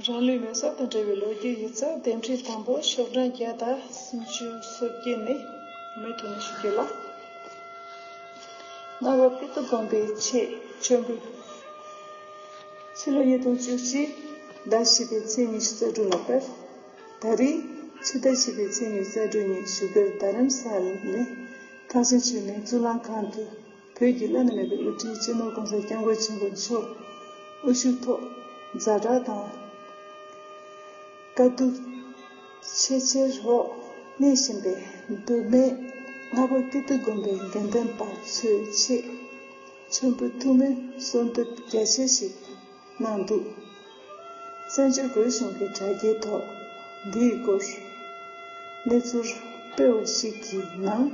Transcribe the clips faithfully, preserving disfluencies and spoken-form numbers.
རང་ལུས་མེ་སྲེག་དང་འབྲེལ་བའི་ལོ་རྒྱུས་ཡིག་ཚགས་འདེམས་སྒྲིག་དང་པོ་ཤོག་གྲངས་བརྒྱ་དང་སུམ་ཅུ་སོ་བརྒྱད་ནས་མུ་མཐུད་ནས་ཞུ་རྒྱུ་ལ། རྔ་བ་ཀིརྟི་དགོན་པའི་ཆེད་མཆོད་འབུལ། ཕྱི་ལོ་ཉིས་སྟོང་བཅུ་གཅིག་ཟླ་བཞི་པའི་ཚེས་ཉི་ཤུ་རྩ་དྲུག་ལ་ཕེབས། ད་རེས་ཕྱི་ཟླ་བཞི་པའི་ཚེས་ཉི་ཤུ་རྩ་དྲུག་ཉིན་བཞུགས་སྒར་རྡ་རམ་ས་ལ་ནས་ཐང་ཆེན་ཆོས་གླིང་གཙུག་ལག་ཁང་དུ། བོད་ཀྱི་བླ་ན་མེད་པའི་དབུ་ཁྲིད་སྤྱི་ནོར་༸གོང་ས་༸སྐྱབས་མགོན་ཆེན་པོ་མཆོག་དབུ་བཞུགས་ཐོག་ཛ་དྲག་དང་དཀའ་སྡུག་ཆེས་ཆེར་འོག་གནས་བཞིན་པའི་མདོ་སྨད་རྔ་བ་ཀིརྟི་དགོན་པའི་དགེ་འདུན་པ་ཚོའི་ཆེད་མཆོད་འབུལ་ཐུགས་སྨོན་གསོལ་འདེབས་རྒྱ་ཆེ་ཞིག་གནང་འདུག། བཙན་བྱོལ་བོད་གཞུང་གི་དྲ་རྒྱའི་ཐོག་འདིའི་སྐོར་གནས་ཚུལ་སྤེལ་བ་ཞིག་གི་ནང་།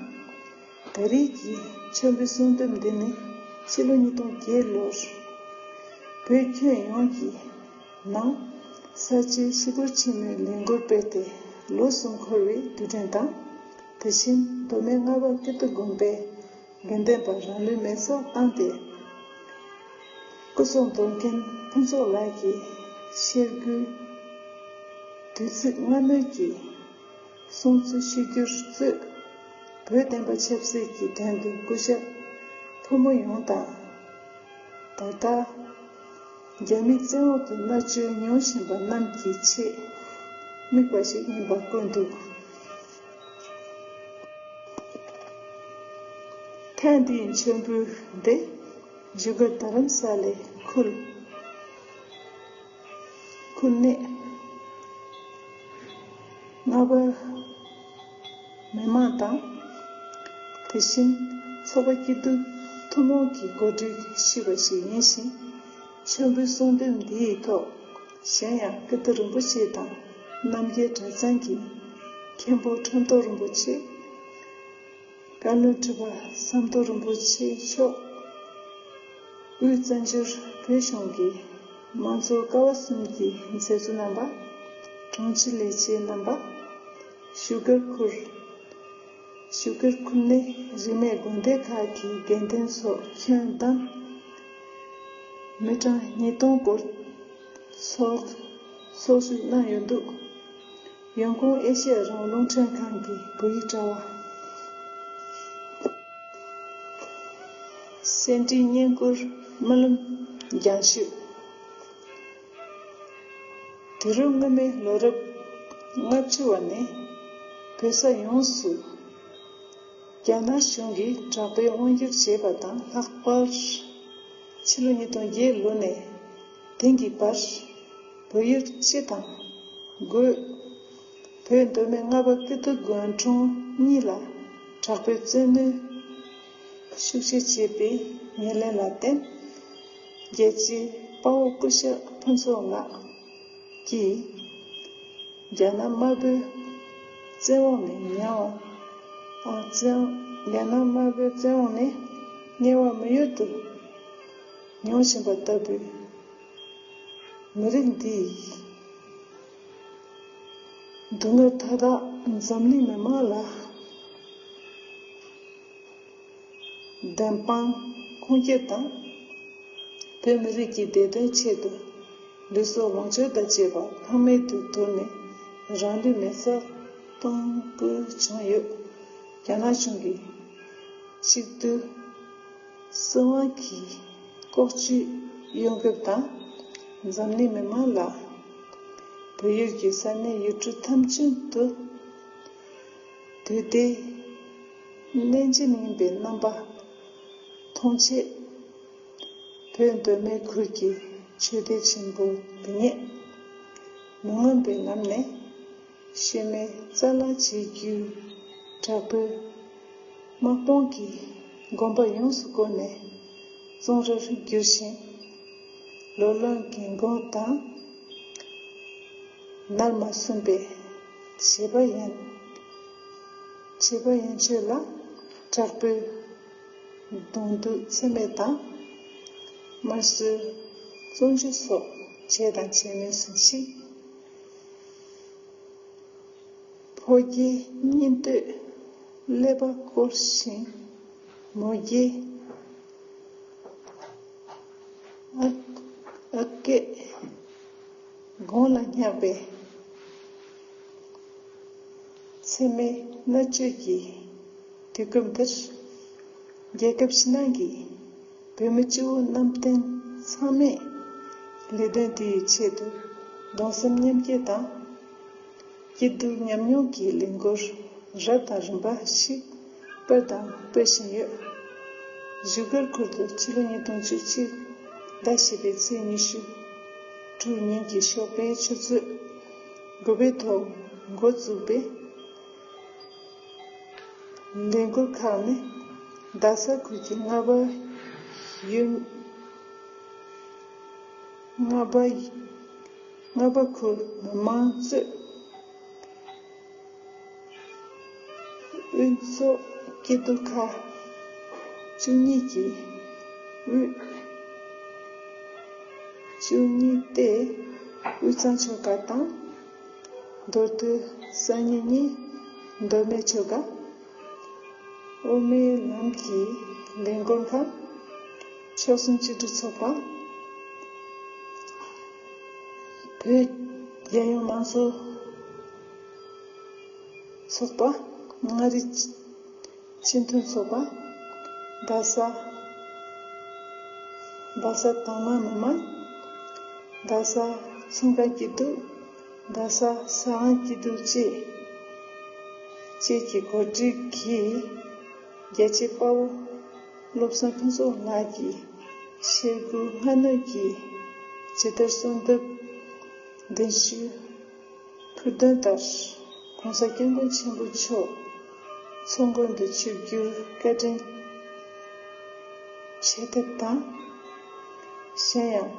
ད་རེས་ཀྱི་མཆོད་འབུལ་གསོལ་འདེབས་འདི་ནི་ཕྱི་ལོ་ཉིས་སྟོང་བརྒྱད་ལོར་བོད་ཁྱོན་ཡོངས་ཀྱི་ནང་ས་བཅད་ཞི་རྒོལ་ཆེན་མོའི་ལས་འགུལ་སྤེལ་ཏེ་ལོ་གསུམ་འཁོར་བའི་དུས་དྲན་དང་། དེ་བཞིན་མདོ་སྨད་རྔ་བ་ཀིརྟི་དགོན་པའི་དགེ་འདུན་པ་རང་ལུས་མེ་སྲེག་བཏང་སྟེ་སྐུ་སྲོག་འདོར་མཁན་ཕུན་ཚོགས་ལགས་ཀྱི་ཤེལ་སྒོའི་དུས་ཚིགས་སྔ་མོའི་གི་སྲུང་བརྩི་ཞུ་རྒྱུར་གཙོས། བོད་བསྟན་པ་ཆབ་སྲིད་ཀྱི་དོན་དུ་སྐུ་ཞབས་ཕོ་མོ་ཡོངས་དང་། ད་ལྟ་རྒྱ་མིའི་བཙན་འོག་ཏུ་མནར་གཅོད་མྱོང་བཞིན་པ་རྣམས་ཀྱི་ཆེད་དམིགས་པ་ཞིག་ཡིན་པ་བཀོད་འདུག། ཐེངས་འདིའི་མཆོད་འབུལ་འདི་བཞུགས་སྒར་རྡ་རམ་ས་ལའི་ཁུལ་ཁུལ་གནས་རྔ་བ་མི་མང་དང་། དེ་བཞིན་ཚོགས་པ་སྐྱིད་སྡུག་ཐུན་མོང་གིས་གོ་སྒྲིག་ཞུས་པ་ཞིག་ཡིན་ཞིང་། མཆོད་འབུལ་གསོལ་འདེབས་འདིའི་ཐོག་གཞན་ཡང་ཀིརྟི་རིན་པོ་ཆེ་དང་རྣམ་རྒྱལ་གྲྭ་ཚང་གི་མཁན་པོ་ཁྲིམས་ཐོག་རིན་པོ་ཆེ། བཀའ་བློན་ཁྲི་པ་ཟམ་གདོང་རིན་པོ་ཆེ་མཆོག་དབུས་བཙན་བྱོལ་བོད་གཞུང་གི་དམངས་གཙོ་ཀ་བ་གསུམ་གྱི་མཛད་གཙོ་རྣམ་པ། དྲུང་ཆེ་ལས་བྱེད་རྣམ་པ། བཞུགས་སྒར་ཁུལ། བཞུགས་སྒར་ཁུལ་ནས་རིས་མེད་དགོན་སྡེ་ཁག་གི་དགེ་འདུན་ཚོགས་ཁྱོན་བསྡོམས་མི་གྲངས་ཉིས་སྟོང་སྐོར་ཚོགས་ཚོགས་ཞུགས་གནང་ཡོད་འདུག། ཡོང་ཁུངས་ཨེ་ཤེ་ཡ་རང་དབང་རླུང་འཕྲིན་ཁང་གི་བོད་ཡིག་དྲ་བ། གསེར་ཁྲི་བསྙེན་བཀུར་སྨོན་ལམ་རྒྱང་ཞུས། དུས་རབས་སྔོན་མའི་ལོ་རབས་ལྔ་བཅུ་བ་ནས་བོད་ས་ཡོངས་སུ་རྒྱ་ནག་གཞུང་གིས་དྲག་པོའི་དབང་སྒྱུར་བྱས་པ་དང་ལྷག་པར། ཕྱི་ལོ་ཉིས་སྟོང་བརྒྱད་ལོ་ནས་དེང་གི་བར་བོད་ཡུལ་སྤྱི་དང་སྒོས་བོད་མདོ་སྨད་རྔ་བ་ཀིརྟི་དགོན་གྲོང་གཉིས་ལ་དྲག་པོའི་བཙན་གནོན་ཤུགས་ཆེ་བྱས་པའི་ཉེར་ལེན་ལ་བརྟེན། རྒྱལ་གཅེས་དཔའ་བོ་སྐུ་ཞབས་ཕུན་ཚོགས་ལགས་ཀྱིས་རྒྱ་ནག་དམར་པོའི་བཙན་འོག་ནས་ཉེ་བ། ཨ། བཙན། རྒྱ་ནག་དམར་པོའི་བཙན་འོག་ནས་དམྱལ་བ་མི་ཡུལ་དུ་མྱོང་བཞིན་པ་ལྟ་བུའི་མི་རིགས་འདིའི་སྡུག་བསྔལ་མཐའ་དག་འཛམ་གླིང་མི་མང་ལ་བདེན་དཔང་ཁུངས་སྐྱེལ་དང་། བོད་མི་རིགས་ཀྱི་བདེ་དོན་ཆེད་དུ་ལུས་སྲོག་ལོངས་སྤྱོད་དང་བཅས་པ་ཕངས་མེད་དུ་དུར་ནས་རང་ལུས་མེ་སྲེག་གཏོང་དགོས་བྱུང་ཡོད། རྒྱ་ནག་གཞུང་གིས་གཅིག་སྡུད་སྲིད་དབང་གིས་ལྐོག་ཇུས་གཡོ་འགུལ་དང་། འཛམ་གླིང་མི་མང་ལ་བོད་ཡུལ་གྱི་ས་གནས་ཡུལ་གྲུ་ཐམས་ཅད་དུ་དུས་བདེ་གནས་འཇིགས་ཡིན་པའི་རྣམ་པ་མཐོང་ཆེད། བོད་མདོ་སྨད་ཁུལ་གྱི་ཆོས་སྡེ་ཆེན་པོ་འདི་ཉིད་མི་མངོན་པའི་ལམ་ནས་བཤོལ་མེད་རྩ་བརླག་བྱེད་རྒྱུའི་དྲག་པོའི་དམག་དཔུང་གིས་དགོན་པ་ཡོངས་སུ་བསྐོར་ནས་བཙོན་རར་བསྒྱུར་ཞིང་། ལོ་ལོན་གྱི་མགོན་དང་ནར་མ་སོན་པའི་བྱིས་པ་ཡན་བྱིས་པ་ཡན་ཆོད་ལ་དྲག་པོའི་གདོང་གཏུག་ཚད་མེད་དང་། དམར་གསོད་བཙོན་འཇུག་སོགས་བྱས་དང་བྱེད་མུས་སུ་མཆིས། ཕོ་རྒྱས་གཉེན་སྟོད་ཀླད་པ་བསྐོར་ཞིང་། མོ་རྒྱས་ཨ་ཨ་སྐད་དགུང་ལ་བསྙབས་པའི་མཚེ་མའི་མནར་གཅོད་ཀྱི་དུས་སྐབས་འདིར། རྒྱལ་ཁབ་ཕྱི་ནང་གི་བོད་མི་སྤྱི་བོ་གནམ་བསྟན་ཚང་མས་ལས་དོན་དེའི་ཆེད་དུ་གདུང་སེམས་མཉམ་སྐྱེད་དང་། སྐྱིད་སྡུག་མཉམ་མྱོང་གི་ལས་འགུལ་རབ་དང་རིམ་པ་ཞིག་སྤེལ་དང་སྤེལ་བཞིན་ཡོད། བཞུགས་སྒར་ཁུལ་དུ་ཕྱི་ལོ་ཉིས་སྟོང་བཅུ་གཅིག་ཟླ་བཞི་པའི་ཚེས་ཉི་ཤུ་དྲུག་ཉིན་གྱི་ཞོགས་པའི་ཆུ་ཚོད་དགུ་པའི་ཐོག་འགོ་བཙུགས་པའི་ལས་འགུལ་ཁག་ནི། རྡ་ས་ཁུལ་གྱི་རྔ་པ་ཡུལ། རྔ་པ་རྔ་པ་ཁུལ་མི་མང་གཙོས་དབུས་གཙོས་སྐྱིད་སྡུག་ཁག་བཅུ་གཉིས་ཀྱི་དབུས་བཅུ་གཉིས་ཏེ་དབུས་གཙང་ཆོལ་ཁ་དང་། མདོ་སྟོད་གསར་རྙིང་གཉིས་མདོ་སྨད་ཆོལ་ཁ། དབུ་མའི་ལམ་གྱི་ལས་འགུལ་ཁང་། ཆོལ་གསུམ་སྤྱི་མཐུན་ཚོགས་པ། བོད་རྒྱལ་ཡོངས་མང་གཙོ་ཚོགས་པ། མངའ་རིས་སྤྱི་མཐུན་ཚོགས་པ། རྡ་ས། རྡ་ས་དྭངས་མ་མི་མང་། རྡ་ས་ཚོང་ཁང་སྐྱིད་སྡུག་རྡ་ས་ས་དབང་སྐྱིད་སྡུག་བཅས་བཅས་ཀྱི་གོ་སྒྲིག་གིས། རྒྱལ་གཅེས་དཔའ་བོ་བློ་བཟང་ཕུན་ཚོགས་ལགས་ཀྱི་ཞེ་དགུ་སྔ་སྣུར་གྱི་ཇི་ལྟར་གསོལ་འདེབས་གདན་ཞུ་ཕུལ་དོན་ལྟར། ༸གོང་ས་༸སྐྱབས་མགོན་ཆེན་པོ་མཆོག་ཚོགས་མགོན་དུ་ཆིབས་བསྒྱུར་བཀའ་དྲིན་ཆེ་ཐེབས་དང་། གཞན་ཡང་།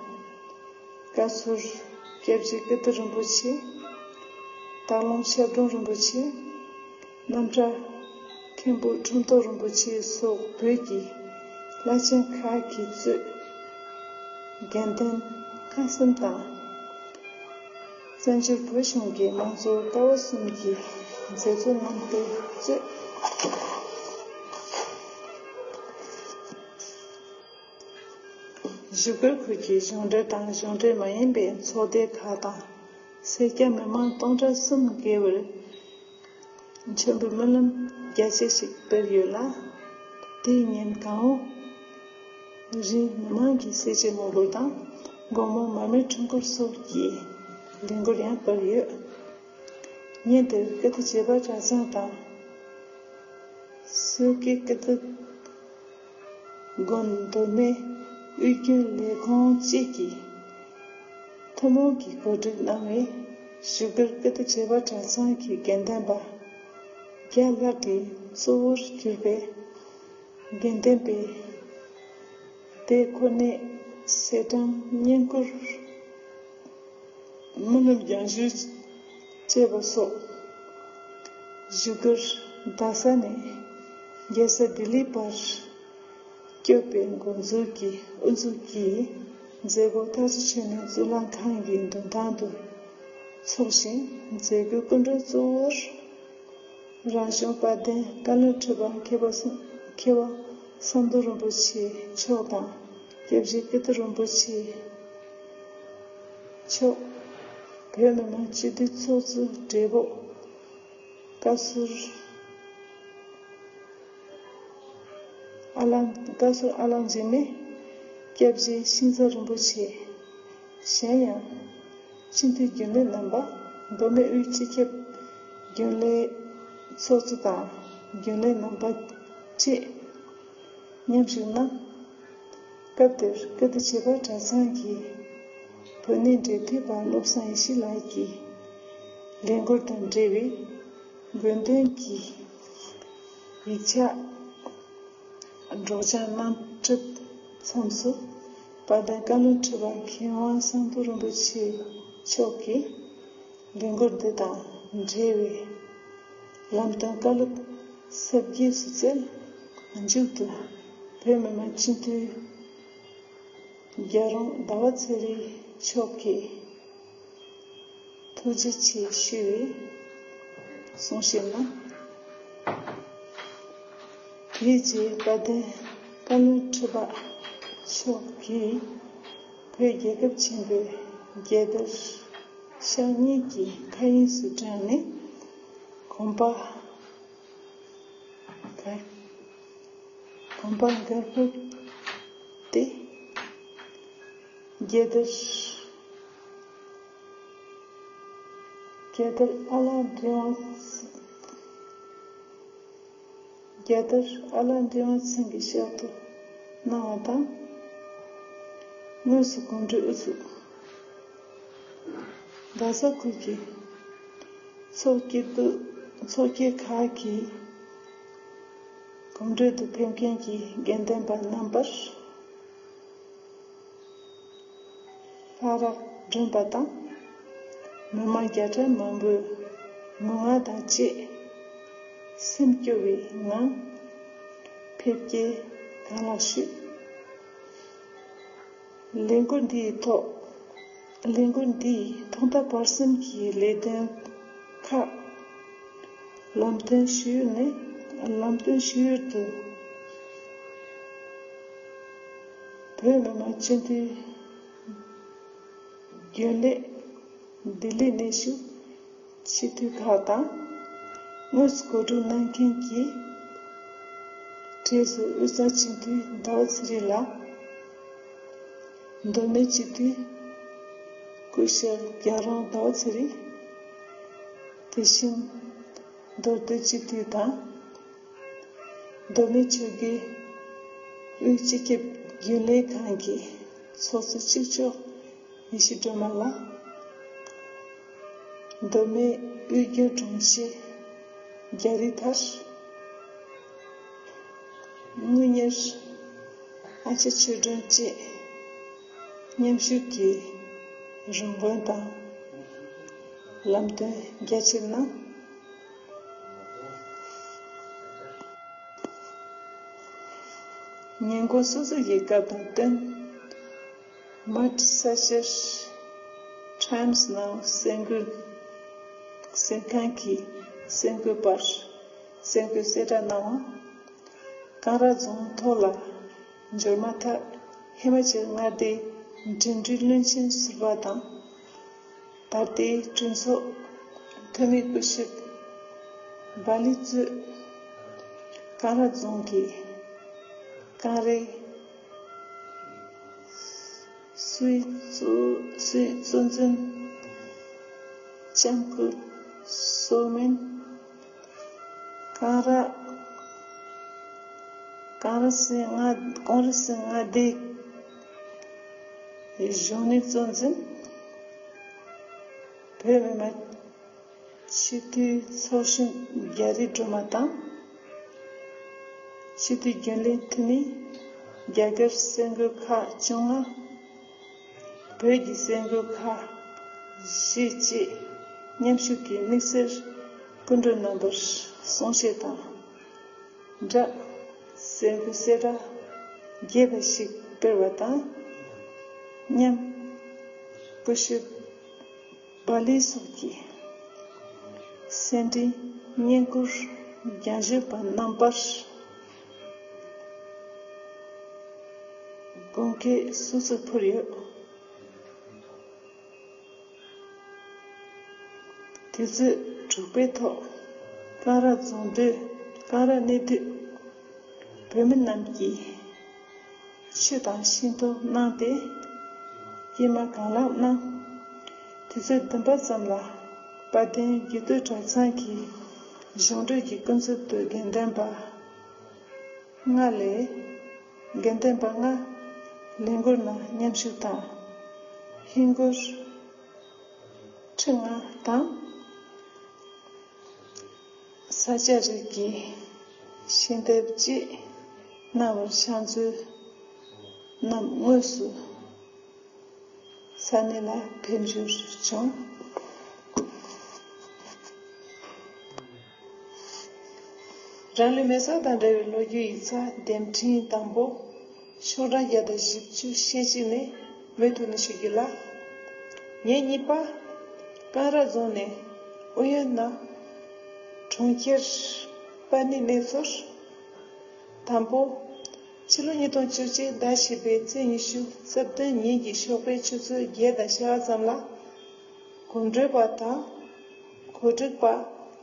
བཀའ་ཟུར་སྐྱབས་རྗེ་ཀིརྟི་རིན་པོ་ཆེ། སྟག་ལུང་ཞབས་དྲུང་རིན་པོ་ཆེ། རྣམ་གྲྭ་མཁན་པོ་ཁྲིམས་ཐོག་རིན་པོ་ཆེ་སོགས་བོད་ཀྱི་བླ་ཆེན་ཁག་གིས་གཙོས་དགེ་འདུན་ཁག་གསུམ་དང་། བཙན་བྱོལ་བོད་གཞུང་གི་མང་གཙོ་ཀ་བ་གསུམ་གྱི་མཛད་གཙོ་རྣམ་པས་གཙོས། བཞུགས་སྒར་ཁུལ་གྱི་གཞུང་འབྲེལ་དང་གཞུང་འབྲེལ་མ་ཡིན་པའི་ཚོགས་སྡེ་ཁག་དང་། སེར་སྐྱ་མི་མང་སྟོང་ཕྲག་གསུམ་བརྒལ་བར་མཆོད་འབུལ་སྨོན་ལམ་རྒྱ་ཆེ་ཞིག་སྤེལ་ཡོད་ལ། དེའི་ཉིན་གང་འོག་རིའི་མི་མང་གི་སེར་བྱེས་ངོ་རྒོལ་དང་། དགོང་མོ་མར་མེ་ཁྲོམ་སྐོར་སོགས་ཀྱི་ལས་འགུལ་ཡང་སྤེལ་ཡོད། ཉིན་དེར་ཀིརྟི་བྱེས་པ་གྲྭ་ཚང་དང་། སོག་ཀེ་ཀིརྟི་དགོན་མདོ་སྨད་དབུས་རྒྱུན་ལས་ཁུངས་བཅས་ཀྱིས་ཐུན་མོང་གིས་གོ་སྒྲིག་གནང་བའི་བཞུགས་སྒར་ཀིརྟི་བྱེས་པ་གྲྭ་ཚང་གི་དགེ་འདུན་པ་བརྒྱ་ལྷག་གིས་གཙོ་བོར་གྱུར་པའི་དགེ་འདུན་པའི་སྡེ་ཁོ་ནའི་ཟས་གྲངས་བསྙེན་བཀུར། སྨོན་ལམ་རྒྱང་བཞུད་བཅས་པ་སོགས། བཞུགས་སྒར་རྡ་ས་ནས་རྒྱལ་ས་ལྡི་ལི་བར་སྐྱོད་པའི་འགོ་འཛུགས་ཀྱི་དབུ་འཛུགས་ཀྱིས་མཛད་སྒོ་སྟག་རྩེ་ཆོས་གླིང་གཙུག་ལག་ཁང་གི་མདུན་ཐང་དུ་འཚོགས་ཤིང་། མཛད་སྒོའི་སྐུ་མགྲོན་གཙོ་བོར་རང་གཞུང་དཔལ་ལྡན་བཀའ་བློན་ཁྲི་པ་མཁས་པ་སམ་མཁས་པ་ཟམ་གདོང་རིན་པོ་ཆེ་མཆོག་དང་། སྐྱབས་རྗེ་ཀིརྟི་རིན་པོ་ཆེ་མཆོག་བོད་མི་མང་སྤྱི་འཐུས་ཚོགས་གཙོ་སྦྲེལ་པོ་བཀའ་ཟུར་ཨ་ལགས། བཀའ་ཟུར་ཨ་ལགས་འཇིགས་མེད་སྐྱབས་རྗེ་ཤིང་བཟའ་རིན་པོ་ཆེ། གཞན་ཡང་སྤྱི་འཐུས་རྒྱུན་ལས་རྣམ་པ། མདོ་སྨད་དབུས་སྤྱི་ཁྱབ་རྒྱུན་ལས་ཚོགས་གཙོ་དང་རྒྱུན་ལས་རྣམ་པ་བཅས་མཉམ་ཞུགས་གནང་། སྐབས་དེར་ཀིརྟི་བྱེས་པ་གྲྭ་ཚང་གི་བོད་གནས་འབྲེལ་མཐུད་པ་བློ་བཟང་ཡེ་ཤེས་ལགས་ཀྱིས་ལས་འགུལ་དང་འབྲེལ་བའི་དགོས་འདུན་གྱི་ཡིག་ཆ་སྒྲོག་སྦྱང་གནང་གྲུབ་མཚམས་སུ། དཔལ་ལྡན་བཀའ་བློན་ཁྲི་པ་མཁས་དབང་ཟམ་གདོང་རིན་པོ་ཆེ་མཆོག་གིས། ལས་འགུལ་འདི་དང་འབྲེལ་བའི་ལམ་སྟོན་བཀའ་སློབ་གཟབ་རྒྱས་སུ་བསྩལ། མཇུག་ཏུ་བོད་མི་མང་སྤྱི་འཐུས་རྒྱལ་རོང་ཟླ་བ་ཚེ་རིང་མཆོག་གིས་ཐུགས་རྗེ་ཆེ་ཞུས། གསུངས་ཤིང་ན། དེའི་རྗེས་དཔལ་ལྡན་བཀའ་བློན་ཁྲི་པ་མཆོག་གིས་བོད་རྒྱལ་ཁབ་ཆེན་པོའི་རྒྱལ་དར་ཤར་གཉིས་ཀྱི་མཁའ་དབྱིངས་སུ་བསྒྲེངས་ནས་གོམ་པ་ག་གོམ་པ་འགར་པོ་དེ་རྒྱལ་དར་རྒྱལ་དར་ཨ་ལ་འབྲིང་བ་ཚེ་རྒྱལ་དར་ཨ་ལ་འབྲིང་བ་ཚང་གི་ཞབས་ཏུ་གནང་བ་དང་། དངོས་སུ་གོམ་བགྲོད་དབུ་ཚུགས། རྡ་ས་ཁུལ་གྱི་ཚོགས་སྐྱིད་དུ་ཚོགས་སྐྱིད་ཁག་གི་གོམ་བགྲོད་དུ་ཕེབས་མཁན་གྱི་དགེ་འདུན་པ་རྣམ་པར་ལྷ་རབ་སྒྲོན་པ་དང་། མི་མང་བརྒྱ་ཕྲག་མང་པོས་ངུ་ངག་དང་བཅས་སེམས་སྐྱོ་བའི་ངང་ཕེབས་སྐྱེལ་གང་ལགས་ཞུས། ལས་འགུལ་འདིའི་ཐོག་ལས་འགུལ་འདིའི་ཐོག་མཐའ་བར་གསུམ་གྱི་ལས་དོན་ཁག་ལམ་སྟོན་ཞུ་ཡུལ་ནི། ལམ་སྟོན་ཞུ་ཡུལ་དུ་བོད་མི་མང་སྤྱི་འཐུས་རྒྱུན་ལས་ལྡི་ལི་གནས་བཞུགས་སྤྱི་འཐུས་ཁག་དང་། དངོས་སུ་གོ་སྒྲིག་གནང་མཁན་གྱི་གྲས་སུ་དབུས་གཙང་སྤྱི་འཐུས་ཟླ་བ་ཚེ་རིང་ལགས། མདོ་སྨད་སྤྱི་འཐུས་སྐུ་ཞབས་རྒྱལ་རོང་ཟླ་བ་ཚེ་རིང་། དེ་བཞིན་མདོ་སྟོད་སྤྱི་འཐུས་དང་། མདོ་སྨད་ཆོལ་ཁའི་དབུས་སྤྱི་ཁྱབ་རྒྱུན་ལས་ཁང་གི་ཚོགས་གཙོ་གཅིག་ལྕོགས་ཡེ་ཤེས་སྒྲོལ་མ་ལགས། མདོ་སྨད་དབུས་རྒྱུན་དྲུང་ཆེ་རྒྱ་རི་ཐར། དངུལ་གཉེར་ཨ་ཅག་ཆོས་སྒྲོན་བཅས་མཉམ་ཞུགས་ཀྱིས་རོགས་མགོན་དང་ལམ་སྟོན་རྒྱ་ཆེར་གནང་། ཉིན་གུང་སོ་སོ་ཡི་སྐབས་དང་བསྟུན། མལ་ཊི་སར་ཆར་ཊའིམ་སི་ནང་གསར་འགོད་གསན་མཁན་གྱི་གསར་འགོད་པར་གསར་འགོད་གསལ་བསྒྲགས་གནང་བ། ཀང་ར་རྫོང་ཐོག་ལ་འབྱོར་མ་ཐག་ཧི་མ་ཅལ་མངའ་སྡེའི་འབྲེལ་འདྲིས་བློན་ཆེན་ཟུར་པ་དང་། ད་ལྟའི་གྲོས་ཚོགས་འཐུས་མི་སྐུ་ཞབས་སྦ་ལི་གཙོས་ཀང་ར་རྫོང་གི་ཀང་རའི་སུའི་གཙོ་སུའི་གཙོ་འཛིན་ལྕམ་སྐུ་སོ་མིན། ཀང་ར་ཀང་ར་སིང་མངའ་ཀོང་ར་སིང་མངའ་སྡེའི་གཞུང་གནས་གཙོ་འཛིན། བོད་མི་མང་སྤྱི་འཐུས་ཚོགས་གཞོན་རྒྱ་རི་སྒྲོལ་མ་དང་། སྤྱི་འཐུས་རྒྱུན་ལས་འཐུས་མི་རྒྱ་གར་གསར་འགོད་ཁག་བཅོ་ལྔ། བོད་ཀྱི་གསར་འགོད་ཁག་བཞི་བཅས་མཉམ་ཞུགས་ཀྱིས་དམིགས་བསལ་སྐུ་མགྲོན་རྣམ་པར་གསུང་བཤད་དང་སྦྲགས་གསར་འགོད་གསལ་བསྒྲགས་རྒྱས་པ་ཞིག་སྤེལ་བ་དང་མཉམ། སྐུ་ཞབས་སྦ་ལི་སོགས་ཀྱི་གསན་འཕྲིན་བསྙེན་བཀུར་རྒྱང་བརྒྱུད་པ་རྣམ་པར་དགོངས་འགལ་སོ་སོར་ཕུལ་ཡོད། དུས་ཚོད་དྲུག་པའི་ཐོག་ཀང་ར་རྫོང་སྡོད་ཀང་ར་གནས་སྡོད་བོད་མི་རྣམས་ཀྱིས་ཆུ་དང་ཤིང་ཏོག་གནང་སྟེ་སྐྱེལ་མ་གང་ལེགས་གནང་། དུས་ཚོད་བདུན་པ་ཙམ་ལ་དཔལ་ལྡན་རྒྱུད་སྟོད་གྲྭ་ཚང་གི་གཞུང་འབྲེལ་གྱི་སྐུ་མཚམས་དུ་དགེ་འདུན་པ་ལྔ་ལས་དགེ་འདུན་པ་ལྔ་ལས་འགུལ་ནང་མཉམ་ཞུགས་དང་། ཧིན་སྒོར་ཁྲི་ལྔ་དང་ས་ཆ་རིགས་ཀྱི་ཤིང་འདེབས་བཅས་གནང་བར་ཕྱག་མཛོད་རྣམས་དངོས་སུ་ས་གནས་ལ་ཕེབས་འབྱོར་བྱུང་། རང་ལུས་མེ་སྲེག་དང་འབྲེལ་བའི་ལོ་རྒྱུས་ཡིག་ཚགས་འདེམས་ཐེངས་དང་པོ་ཤོག་གྲངས་བརྒྱ་དང་བཞི་བཅུ་ཞེ་གཅིག་ནས་མུ་མཐུད་ནས་ཞུ་རྒྱུ་ལགས། ངེད་གཉིས་པ་ཀང་ར་རྫོང་ནས་ཨུ་ཡོན་ནང་ གྲོང་ཁྱེར་པ་ཎི་གནས་ཚུལ། དང་པོ། ཕྱི་ལོ་ཉིས་སྟོང་བཅུ་གཅིག་ཟླ་བཞི་པའི་ཚེས་ཉི་ཤུ་རྩ་བདུན་ཉིན་གྱི་ཞོགས་པའི་ཆུ་ཚོད་བརྒྱད་དང་ཕྱེད་ཀ་ཙམ་ལ། གོམ་བགྲོད་པ་དང་། གོ་སྒྲིག་པ་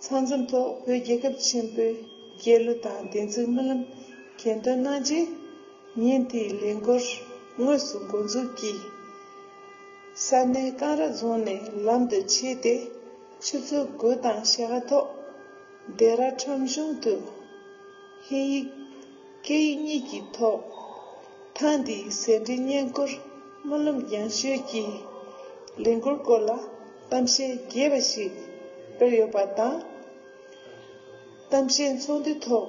ཚང་འཛོམས་ཐོག་བོད་རྒྱལ་ཁབ་ཆེན་པོའི་རྒྱལ་གླུ་དང་བདེན་ཚིག་སྨོན་ལམ་གྱེར་འདོན་གནང་རྗེས། ཉིན་དེའི་ལས་འགུལ་དངོས་སུ་འགོ་འཛུགས་ཀྱིས། ས་གནས་ཀང་ར་རྫོང་ནས་ལམ་དུ་ཆས་ཏེ། ཆུ་ཚོད་དགུ་དང་ཕྱེད་ཀ་ཐོག་སྡེ་ར་ཁྲོམ་གཞུང་དུ། ཧིན་ཡིག་སྐད་ཡིག་གཉིས་ཀྱི་ཐོག་ཐེངས་འདིའི་ཟད་འགྲན་བསྙེན་བཀུར་སྨོན་ལམ་རྒྱང་ཤོས་ཀྱི་ལས་འགུལ་སྐོར་ལ་གཏམ་བཤད་རྒྱས་པ་ཞིག་སྤེལ་ཡོད་པ་དང་། གཏམ་བཤད་ཚོགས་འདུའི་ཐོག་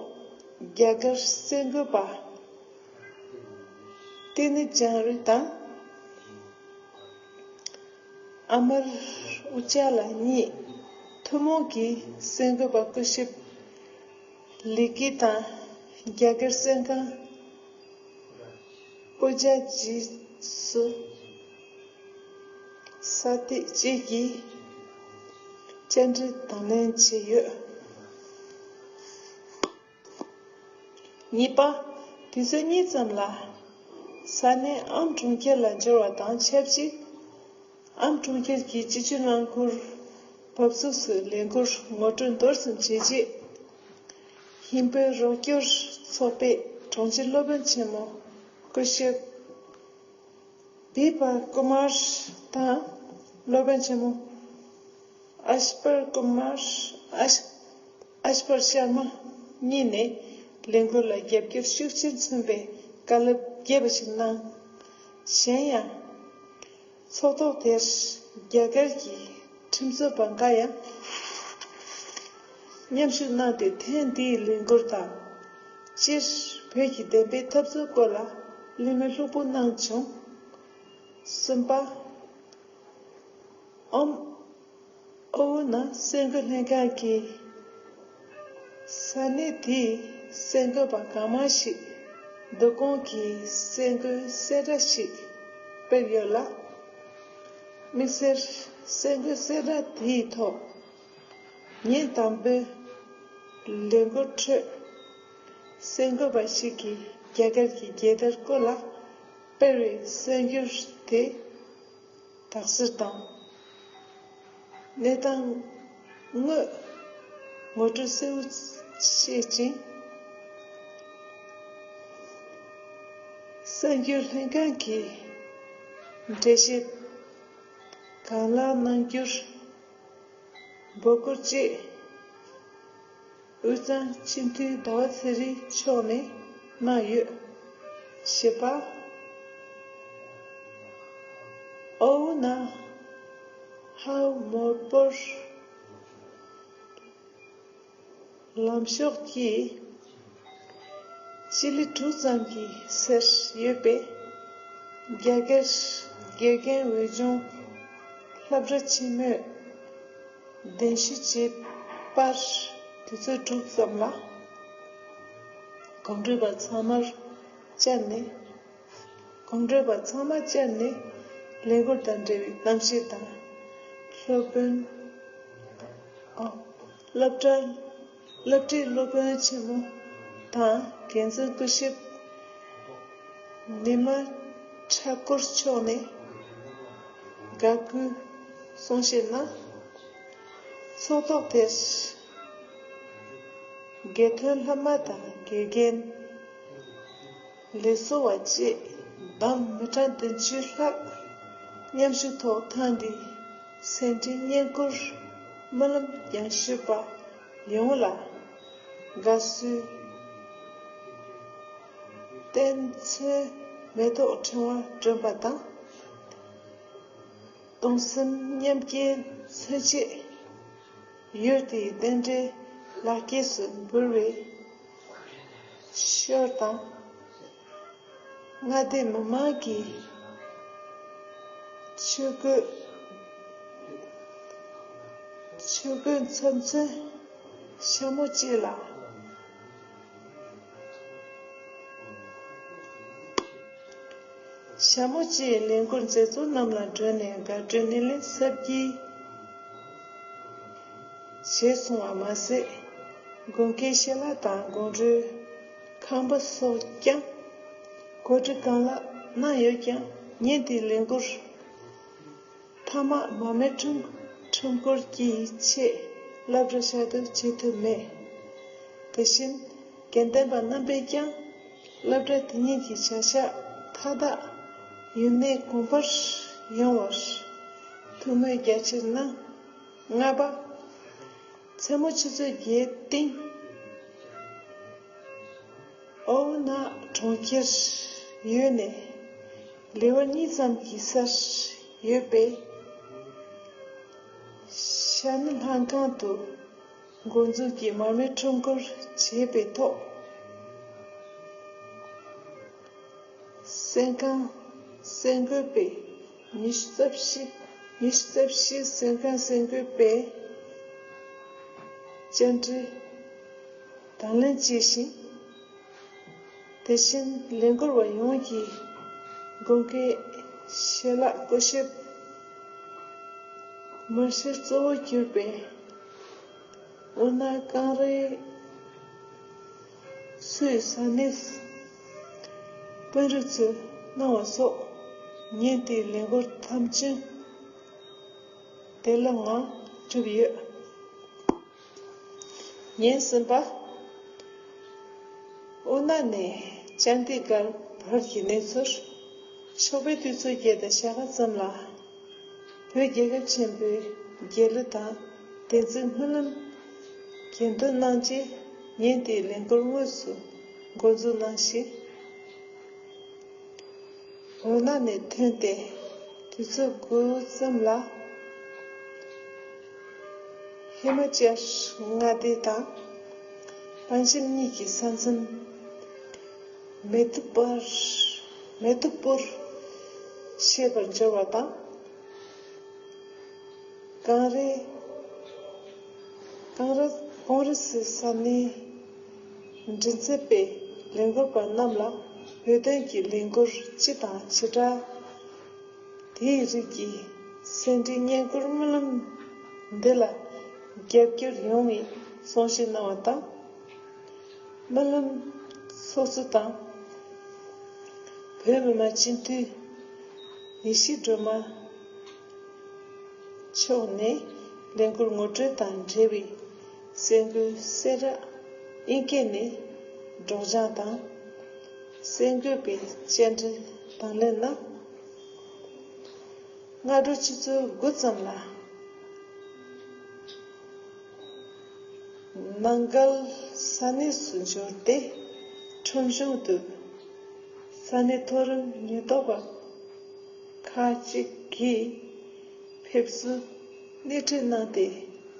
རྒྱ་གར་གསར་འགོད་པ་ཏི་ནི་ཅང་རུས་དང་། ཨ་མར་ཨུ་ཅཱ་ལ་གཉིས། ཐུན་མོང་གི་གསར་འགོད་པ་སྐུ་ཞབས་ལི་ཀི་དང་རྒྱ་གར་གསར་ཁང་པུ་ཇ་ཇི་སུ་ས་ཏི་བཅས་ཀྱིས་བཅར་འདྲི་དང་ལེན་བྱས་ཡོད། གཉིས་པ། དུས་ཚོད་གཉིས་ཙམ་ལ། ས་གནས་ཨམ་གྲོང་ཁྱེར་ལ་འབྱོར་བ་དང་ཆབས་ཅིག་ཨམ་གྲོང་ཁྱེར་གྱི་སྤྱི་སྤྱོད་རླངས་འཁོར་བབས་ཚུགས་སུ་ལས་འགུལ་ངོ་སྤྲོད་མདོར་ཙམ་བྱས་རྗེས། ཧིན་བོད་རོགས་སྐྱོར་ཚོགས་པའི་དྲུང་ཆེ་སློབ་དཔོན་ཆེན་མོ་སྐུ་ཞབས་བི་པ་ཀུ་མར་དང་སློབ་དཔོན་ཆེན་མོ་ཨཤ་པར་ཀུ་མར་ཨཤ་ཨཤ་པར་ཤར་མ་གཉིས་ནས་ལས་འགུལ་ལ་རྒྱབ་སྐྱོར་ཤུགས་ཆེན་མཚོན་པའི་བཀའ་སློབ་རྒྱས་པ་ཞིག་གནང་། གཞན་ཡང་། ཚོགས་ཐོག་དེར་རྒྱ་གར་གྱི་ཁྲིམས་རྩོད་པ་འགའ་ཡང་མཉམ་ཞུགས་གནང་སྟེ། ཐེངས་འདིའི་ལས་འགུལ་དང་སྤྱིར་བོད་ཀྱི་བདེན་པའི་འཐབ་རྩོད་སྐོར་ལ་གླེང་མོལ་ལྷུག་པོ་གནང་བྱུང་། གསུམ་པ། ཨོམ། ཨོ་ན་གསར་འགོད་ལྷན་ཁང་གིས་ས་གནས་དེའི་གསར་འགོད་པ་གང་མང་ཞིག་བསྡུ་སྐོང་གིས་གསར་འགོད་གསལ་བསྒྲགས་ཤིག་སྤེལ་ཡོད་ལ། དམིགས་བསལ་གསར་འགོད་གསལ་བསྒྲགས་དེའི་ཐོག་ཉིན་དང་པོའི་ལས་འགུལ་ཁྲོད། གསར་འགོད་པ་ཞིག་གིས་རྒྱ་གར་གྱི་རྒྱལ་དར་སྐོར་ལ་སྤེལ་བའི་གསར་འགྱུར་དེ་དག་གསར་དང་། གནས་སྟངས་དངོས་ངོ་སྤྲོད་གསལ་བོ་བྱེད་ཅིང་། གསར་འགྱུར་ལྷན་ཁང་གིས་འགྲེལ་བཤད་གང་ལེགས་གནང་རྒྱུར་འབོད་སྐུལ་བཅས་དབུས་གཙང་སྤྱི་འཐུས་ཟླ་བ་ཚེ་རིང་མཆོག་ནས་གནང་ཡོད། བཞི་པ། ཨོ་ན་ཧའོ་མོ་པོར་ལམ་ཤོག་གིས་སྤྱི་ལེ་དྲུག་ཙམ་གྱི་སར་ཡོད་པའི་རྒྱ་གར་དགེ་རྒན་འོས་སྦྱོང་སློབ་གྲྭ་ཆེན་མོས་གདན་ཞུ་བྱས་པར། དུས་ཚོད་དྲུག་ཙམ་ལ་གོམ་བགྲོད་པ་ཚང་མར་བཅར་ནས། གོམ་བགྲོད་པ་ཚང་མ་བཅར་ནས་ལས་འགུལ་དང་འབྲེལ་བའི་གཏམ་བཤད་དང་། སློབ་དཔོན། ཨ། སློབ་གྲྭ། སློབ་གྲྭའི་སློབ་དཔོན་ཆེན་མོ་དང་འགན་འཛིན་སྐུ་ཞབས་ནི་མ་ཁྲ་ཀོར་མཆོག་ནས་དགའ་སྐུལ་གསུང་བཤད་གནང་། ཚོགས་ཐོག་དེར་དགེ་ཐོན་ལྷ་མ་དང་དགེ་རྒན། ལས་བཟོ་བ་བཅས་བདམས་མི་གྲངས་བདུན་ཅུ་ལྷག་མཉམ་ཞུགས་ཐོག་ཐེངས་འདིའི་ཟད་འགྲན་བསྙེན་བཀུར་སྨོན་ལམ་རྒྱང་ཤོས་པ་ཡོངས་ལ་དགའ་བསུའི་རྟེན་མཚོན་མེ་ཏོག་ཕྲེང་བ་སྒྲོན་པ་དང་། གདུང་སེམས་མཉམ་སྐྱེད་མཚོན་ཆེད་ཡུལ་དེའི་རྟེན་འབྲེལ་ལག་སྐྱེས་སུ་འབུལ་བའི་ཞོར་དང་། མངའ་སྡེ་མི་མང་གིས་ཆོས་གོས། ཆོས་གོས་ཚབ་མཚོན་ཞྭ་མོ་བཅས་ལ། ཞྭ་མོ་བཅས་ལས་འགུལ་མཛད་གཙོ་རྣམས་ལ་སྒྲོན་ནས་དགའ་སྤྲོའི་སྣེ་ལེན་གཟབ་རྒྱས་བྱས་སོང་བ་མ་ཟད། དགོན་སྐྱིད་ཞལ་ལག་དང་དགོང་དྲོའི་ཁང་པ་སོགས་ཀྱང་གོ་སྒྲིག་གང་ལེགས་གནང་ཡོད་ཀྱང་། ཉིན་དེའི་ལས་འགུལ་མཐའ་མ་མར་མེ་ཁྲོམ་ཁྲོམ་སྐོར་གྱི་ཆེད་སློབ་གྲྭ་ཤར་དུ་བྱེད་ཐུབ་མེད། དེ་བཞིན་དགེ་ལྡན་པ་རྣམ་པས་ཀྱང་སློབ་གྲྭ་དེ་ཉིད་ཀྱི་བྱ་གཞག་མཐའ་དག་ཡུན་གནས་གོང་འཕེལ་ཡོང་བར་ཐུགས་སྨོན་རྒྱ་ཆེར་གནང་། ལྔ་པ། མཚན་མོ་ཆུ་ཚོད་བརྒྱད་སྟེང་ཨོ་ན་གྲོང་ཁྱེར་ཡུལ་ནས་ལེ་དབར་གཉིས་ཙམ་གྱི་སར་ཡོད་པའི་ཤར་ནུབ་ལྷན་ཁང་དུ་འགོ་འཛུགས་ཀྱིས་མར་མེ་ཁྲོམ་སྐོར་བྱས་པའི་ཐོག་གསན་ཁང་གསར་འགོད་པས་ཉི་ཤུ་རྩ་བཞི། ཉི་ཤུ་རྩ་བཞི་གསན་ཁང་གསར་འགོད་པས་བཅར་འདྲི་དང་ལེན་བྱས་ཤིང་། དེ་བཞིན་ལས་འགུལ་བ་ཡོངས་ཀྱིས་དགོན་སྐྱིད་ཞལ་ལག་སྐུ་ཞབས་མར་ཤལ་གཙོ་བོར་གྱུར་པའི་ཨོ་ན་ཀང་རེ་སུའི་ས་གནས་དཔོན་རིགས་ཚོས་གནང་བ་སོགས་ཉིན་དེའི་ལས་འགུལ་ཐམས་ཅད་བདེ་བླག་ངང་གྲུབ་ཡོད། ཉིན་གསུམ་པ། ཨོ་ན་ནས་ཅན་ཏི་གར་བར་གྱི་གནས་ཚུལ། ཞོགས་པའི་དུས་ཚོད་བརྒྱད་དང་ཕྱེད་ཀ་ཙམ་ལ། བོད་རྒྱལ་ཁབ་ཆེན་པོའི་རྒྱལ་གླུ་དང་བསྟན་འཛིན་སྨོན་ལམ་གྱེར་འདོན་གནང་རྗེས་ཉིན་དེའི་ལས་འགུལ་དངོས་སུ་འགོ་འཛུགས་གནང་ཞིང་། ཨོ་ན་ནས་ཐོན་ཏེ་དུས་ཚོད་དགུ་ཙམ་ལ་ཧི་མ་ཅལ་མངའ་སྡེ་དང་པན་ཇབ་གཉིས་ཀྱི་ས་མཚམས་མེ་ཏུ་པར་མེ་ཏུ་པུར་ཞེས་པར་འབྱོར་བ་དང་། ཀང་རེ་ཀང་རེ་ཀོང་རེ་སི་ས་གནས་མགྲིན་ཚབ་པས་ལས་འགུལ་པ་རྣམས་ལ་བོད་དོན་གྱི་ལས་འགུལ་སྤྱི་དང་བྱེ་བྲག་དེའི་རིགས་ཀྱི་སེ་འབྲས་བསྙེན་བཀུར་སྨོན་ལམ་འདི་ལ་རྒྱབ་སྐྱོར་ཡོང་བའི་གསུང་བཤད་གནང་བ་དང་། སྨོན་ལམ་ཚོགས་གཙོ་དང་བོད་མི་མང་སྤྱི་འཐུས་ཡེ་ཤེས་སྒྲོལ་མ་མཆོག་ནས་ལས་འགུལ་ངོ་སྤྲོད་དང་འབྲེལ་བའི་གསར་འགོད་གསལ་བསྒྲགས་དབྱིན་སྐད་ནས་སྒྲོག་སྦྱང་དང་། གསར་འགོད་པས་བཅར་འདྲི་དང་ལེན་གནང་། སྔ་དྲོ་ཆུ་ཚོད་དགུ་ཙམ་ལ་ནང་འགལ་ས་གནས་སུ་འབྱོར་ཏེ། ཁྲོམ་གཞུང་དུ་ས་གནས་མཐོ་རིམ་ཉེན་རྟོག་པ་ཁག་ཅིག་གིས་ཕེབས་བསུ་སྣེ་ཁྲིད་གནང་སྟེ།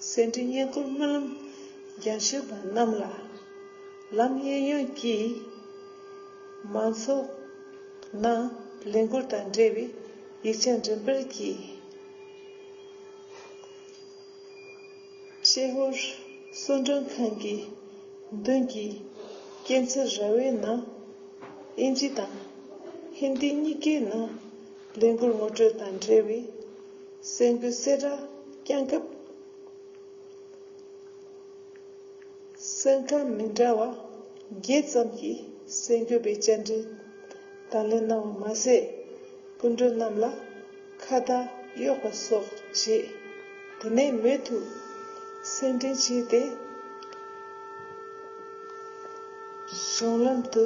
སེ་འབྲས་བསྙེན་བཀུར་སྨོན་ལམ་རྒྱང་ཞུས་པ་རྣམས་ལ་ལམ་གཡས་གཡོན་གྱི་མང་ཚོགས་ནང་ལས་འགུལ་དང་འབྲེལ་བའི་ཡིག་ཆ་འགྲེམས་སྤེལ་གྱིས། ཤེ་ཧོར་གསོལ་མགྲོན་ཁང་གི་མདུན་གྱི་སྐྱེད་ཚལ་ར་བའི་ནང་དབྱིན་ཇི་དང་ཧིན་དི་གཉིས་ཀའི་ནང་ལས་འགུལ་ངོ་སྤྲོད་དང་འབྲེལ་བའི་གསར་འགོད་གསལ་བསྒྲགས་བསྐྱངས་སྐབས། གསན་མཁན་མི་འདྲ་བ་བརྒྱད་ཙམ་གྱིས་གསར་འགོད་པའི་བཅར་འདྲི་དང་ལེན་གནང་བ་མ་ཟད། སྐུ་མགྲོན་རྣམས་ལ་ཁ་བརྡ་གཡོག་པ་སོགས་བྱས། དེ་ནས་མུ་མཐུད་གསར་འཕྲིན་བྱས་ཏེ། གཞུང་ལམ་དུ་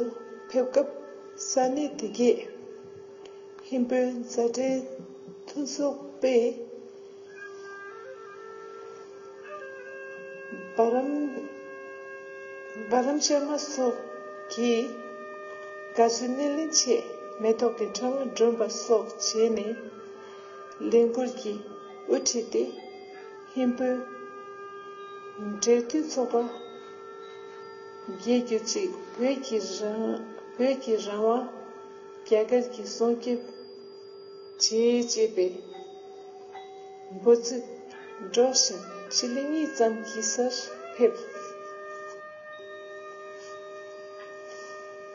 ཕེབས་སྐབས་ས་གནས་དེ་གའི་ཧིན་བོད་མཛའ་འབྲེལ་མཐུན་ཚོགས་པས། བ་རམ། བ་རམ་ཤར་མ་སོགས་ཀྱིས་དགའ་བསུའི་སྣེ་ལེན་ཆེད་མེ་ཏོག་གི་ཕྲེང་བ་སྒྲོན་པ་སོགས་བྱས་ནས་ལས་འགུལ་གྱི་དབུ་ཁྲིད་དེ། ཧིན་བོད་འབྲེལ་མཐུད་ཚོགས་པ་རྒྱལ་གྱུར་ཅིག་བོད་ཀྱི་རང་བོད་ཀྱི་རང་དབང་རྒྱ་གར་གྱི་སྲུང་སྐྱོབ་བྱེད་ཅེས་པའི་འབོད་ཚིག་སྒྲོག་བཞིན་ཕྱི་ལོ་གཉིས་ཙམ་གྱི་སར་ཕེབས།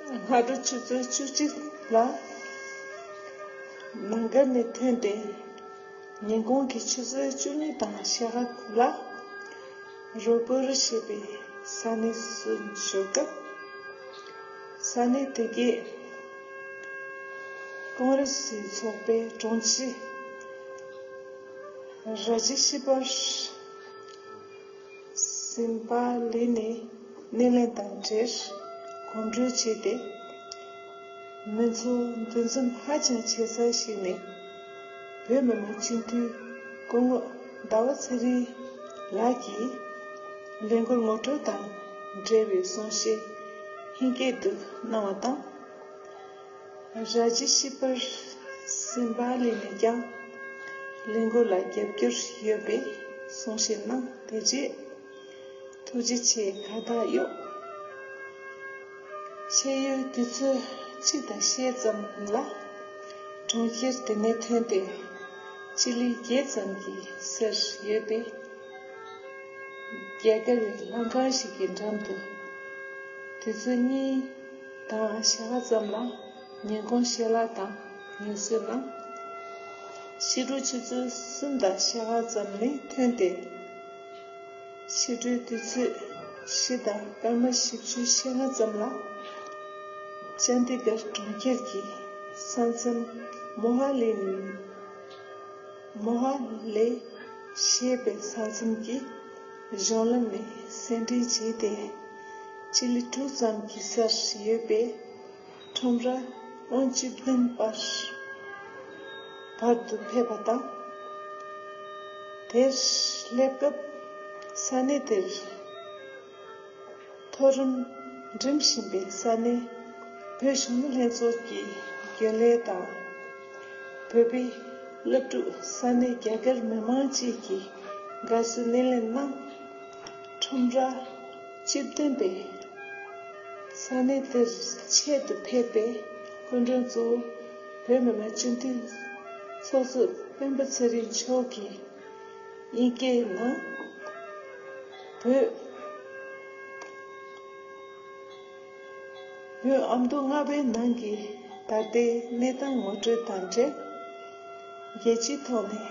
སྔ་དྲོ་ཆུ་ཚོད་བཅུ་གཅིག་ལ་ནང་སྒར་ནས་ཐོན་ཏེ། ཉིན་གུང་གི་ཆུ་ཚོད་བཅུ་གཉིས་དང་ཕྱེད་ཀ་ལ་རོ་པོ་རི་ཞེས་པའི་ ས་གནས་སུ་འབྱོར་སྐབས། ས་གནས་དེ་གའི་ཀོང་རེ་སི་ཚོགས་པའི་དྲུང་ཆེ་ར་ཇི་ཤི་པར་སིམ་པ་ལི་ནས་སྣེ་ལེན་དང་འབྲེལ་གོམ་བགྲོད་བྱས་ཏེ། མི་ཚོ་འདུ་འཛོམས་ཧ་ཅང་ཆེ་ས་ཞིག་ནས། བོད་མི་མང་སྤྱི་འཐུས་སྐུ་ངོ་ཟླ་བ་ཚེ་རིང་ལགས་ཀྱིས་ལས་འགུལ་ངོ་སྤྲོད་དང་འབྲེལ་བའི་གསུང་བཤད་ལྷན་རྒྱས་དུ་གནང་བ་དང་། ར་ཇི་ཤི་པར་སིམ་པ་ལི་ནས་ཀྱང་ལས་འགུལ་ལ་རྒྱབ་སྐྱོར་ཡོད་པའི་གསུང་བཤད་གནང་། དེ་རྗེས། ཐུགས་རྗེ་ཆེ། ཁ་བཏགས་གཡོག་ཕྱེད་ཡོལ་དུས་ཚོད་གཅིག་དང་ཕྱེད་ཙམ་ལ་གྲོང་ཁྱེར་དེ་ནས་ཐོན་ཏེ། སྤྱི་ལེ་བརྒྱད་ཙམ་གྱི་སར་ཡོད་པའི་རྒྱ་གར་བའི་ལྷ་ཁང་ཞིག་གི་འགྲམ་དུ། དུས་ཚོད་གཉིས་དང་ཞེ་ལྔ་ཙམ་ལ་ཉིན་གུང་ཞལ་ལག་དང་ངལ་གསོ་གནང་། ཕྱི་དྲོ་ཆུ་ཚོད་གསུམ་དང་ཞེ་ལྔ་ཙམ་ནས་ཐོན་ཏེ། ཕྱི་དྲོའི་དུས་ཚོད་བཞི་དང་སྐར་མ་བཞི་བཅུ་ཞེ་ལྔ་ཙམ་ལ། ཅན་དི་གྷར་གྲོང་ཁྱེར་གྱི་ས་མཚམས་མོ་ཧ་ལི། མོ་ཧ་ལེ་ཞེས་པའི་ས་མཚམས་ཀྱི་གཞུང་ལམ་ནས་གསན་འཕྲིན་བྱས་ཏེ། སྤྱི་ལེ་དྲུག་ཙམ་གྱི་སར་ཡོད་པའི་ཁྲོམ་ར་དབང་བཅུ་བདུན་པར་བར་དུ་ཕེབས་པ་དང་། དེར་སླེབས་སྐབས་ས་གནས་དེར་མཐོ་རིམ་འགྲིམ་བཞིན་པའི་ས་གནས་བོད་གཞོན་ནུ་ལྷན་ཚོགས་ཀྱི་རྒྱུན་ལས་དང་། བོད་པའི་སློབ་ཕྲུག་ས་གནས་རྒྱ་གར་མི་མང་བཅས་ཀྱིས་དགའ་བསུ་སྣེ་ལེན་གནང་། ཁྲོམ་ར་བཅུ་བདུན་པའི་ས་གནས་དེར་ཆེད་དུ་ཕེབས་པའི་སྐུ་མགྲོན་གཙོ་བོ་བོད་མི་མང་སྤྱི་འཐུས་ཚོགས་གཙོ་སྤེན་པ་ཚེ་རིང་མཆོག་གིས་དབྱིན་སྐད་ནང་། བོད། བོད་ཨ་མདོ་རྔ་པའི་ནང་གི་ད་ལྟའི་གནས་སྟངས་ངོ་སྤྲོད་དང་འབྲེལ། རྒྱལ་སྤྱིའི་ཐོག་ནས་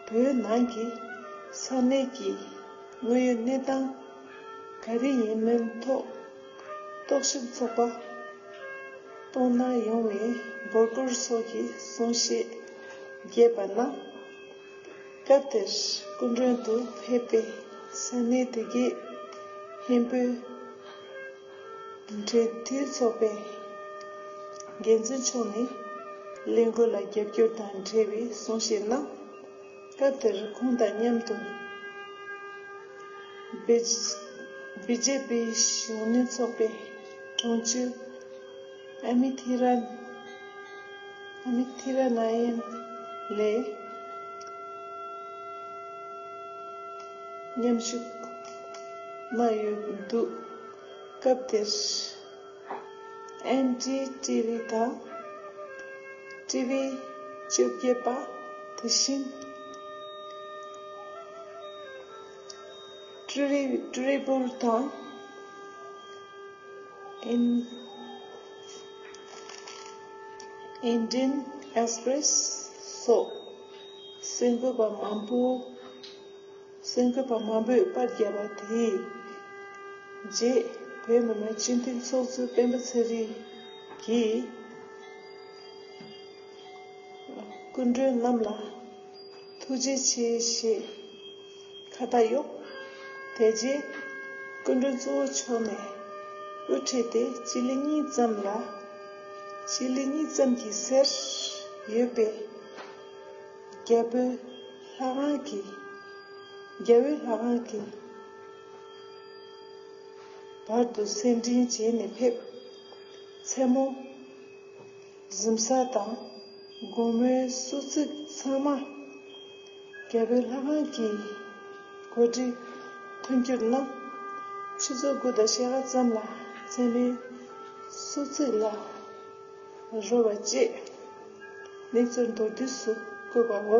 བོད་ནང་གི་ས་གནས་ཀྱི་དངོས་ཡོད་གནས་སྟངས་ག་རེ་ཡིན་མིན་ཐོག་རྟོག་ཞིབ་ཚོགས་པ་གཏོང་གནང་ཡོང་བའི་འབོད་སྐུལ་སོགས་ཀྱི་གསུང་བཤད་རྒྱས་པ་གནང་། སྐབས་དེར་སྐུ་མགྲོན་དུ་ཕེབས་པའི་ས་གནས་དེ་གའི་ཧིན་བོད་འབྲེལ་མཐུད་ཚོགས་པའི་འགན་འཛིན་མཆོག་ནས་ལས་འགུལ་ལ་རྒྱབ་སྐྱོར་དང་འབྲེལ་བའི་གསུང་བཤད་གནང་། སྐབས་དེར་ཁོང་དང་མཉམ་དུ་བི་བི་ཇེ་པི་གཞོན་ནུ་ཚོགས་པའི་དྲུང་ཆེ་ཨ་མི་ཐི་རན། ཨ་མི་ཐི་ར་ན་ཡན་ལས་མཉམ་ཞུགས་གནང་ཡོད་འདུག་སྐབས་དེར་ཨེན་ཌི་ཊི་ཝི་དང་ཊི་ཝི་བཅོ་བརྒྱད་པ། དེ་བཞིན་ཊི་ཝི་ཊི་ཝི་བྷུལ་དང་། ཨིན་ཨིན་ཌི་ཡན་ཨེགས་པི་རེ་སི་སོགས་གསར་འགོད་པ་མང་པོ། གསར་འགོད་པ་མང་པོས་པར་བརྒྱབ་པ་དེའི་རྗེས། བོད་མི་མང་སྤྱི་འཐུས་ཚོགས་གཙོ་སྤེན་པ་ཚེ་རིང་གིས་སྐུ་མགྲོན་རྣམས་ལ་ཐུགས་རྗེ་ཆེ་ཞེས་ཁ་བཏགས་གཡོག་དེ་རྗེས་སྐུ་མགྲོན་གཙོ་བོ་མཆོག་ནས་དབུ་ཁྲིད་དེ་སྤྱི་ལེ་གཉིས་ཙམ་ལ། སྤྱི་ལེ་གཉིས་ཙམ་གྱི་སར་ཡོད་པའི་རྒྱ་བོད་ལྷ་ཁང་གི་རྒྱ་བོད་ལྷ་ཁང་གི་བར་དུ་གསན་འཕྲིན་བྱས་ནས་ཕེབས། མཚན་མོ་གཟིམ་ས་དང་དགོང་མོའི་གསོལ་ཚིགས་ཚང་མ་རྒྱ་བོད་ལྷ་ཁང་གི་གོ་སྒྲིག་མཐུན་འགྱུར་གནང་། ཆུ་ཚོད་དགུ་དང་ཕྱེད་ཀ་ཙམ་ལ་མཚན་མོའི་གསོལ་ཚིགས་ལ་རོལ་བ་བཅས་གནས་ཚུལ་མདོར་བསྡུས་སུ་བཀོད་པའོ།